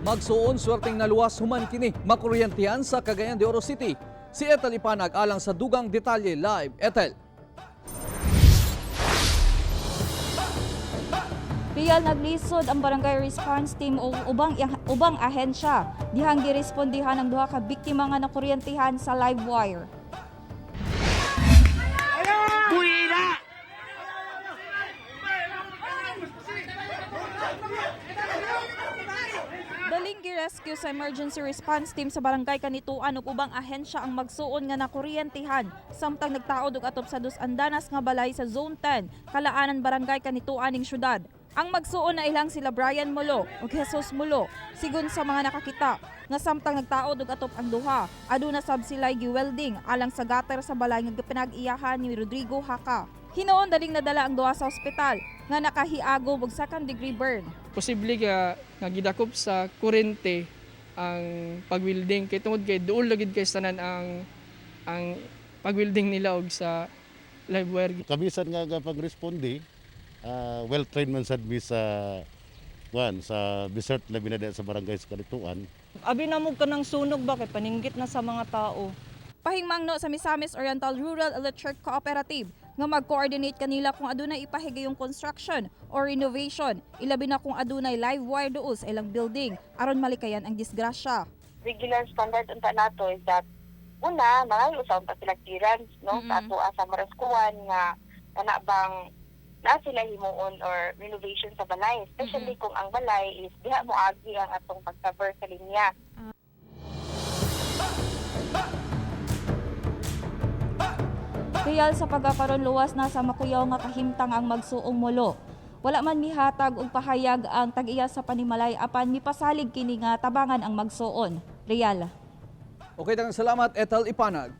Magsuon swerteng naluwas human kini makuryentehan sa Cagayan de Oro City. Si Ethel Ipanag alang sa dugang detalye live. Ethel. Real, naglisod ang barangay response team o ubang ahensya dihang girespondihan ang duha ka biktima nga nakuryentehan sa live wire. Daling gi-rescue sa emergency response team sa barangay Kanituan ug ubang ahensya ang magsuon nga nakuryentehan samtang nagtaod og atop sa Dos Andanas nga balay sa Zone 10, Kalaanan, Barangay Canitoan ning syudad. Ang magsuon na ilang sila Brian Mulo ug Jesus Mulo. Sigon sa mga nakakita nga samtang nagtaod og atop ang duha, aduna sab sila gi-welding alang sa gutter sa balay nga gipinag-iyahan ni Rodrigo Haka. Hinuon daling nadala ang duha sa ospital nga nakahiagom og second degree burn. Posible ka nga gidakop sa kurente ang pagwelding kay tungod kay duol lagi kay tanan ang pagwelding nila og sa live wire. Kabisan nga pagresponde, well trained man sad mi sa kuan sa Bisert, labi na sa barangay sa Kanituan. Abi na mo kanang sunog ba kay paninggit na sa mga tao. Pahingmangno sa Misamis Oriental Rural Electric Cooperative nga mag-coordinate kanila kung adunay ipahigayong construction or renovation, ilabi na kung adunay live wire duol sa ilang building aron malikayan ang disgrasya. Regular standard unta nato is that una mangayo sa unta sila clearance, no, sa ato sa maraskuan nga kana bang naa sila himuon or renovation sa balay, especially kung ang balay is diha mo agi ang atong pagcover sa linya. Real, sa pagkakaron luwas na sa makuyaw nga kahimtang ang magsuong Mulo. Wala man mihatag og pahayag ang tag-iya sa panimalay apan mipasalig kini nga tabangan ang magsuon. Real. Okay, daghang salamat, Ethel Ipanag.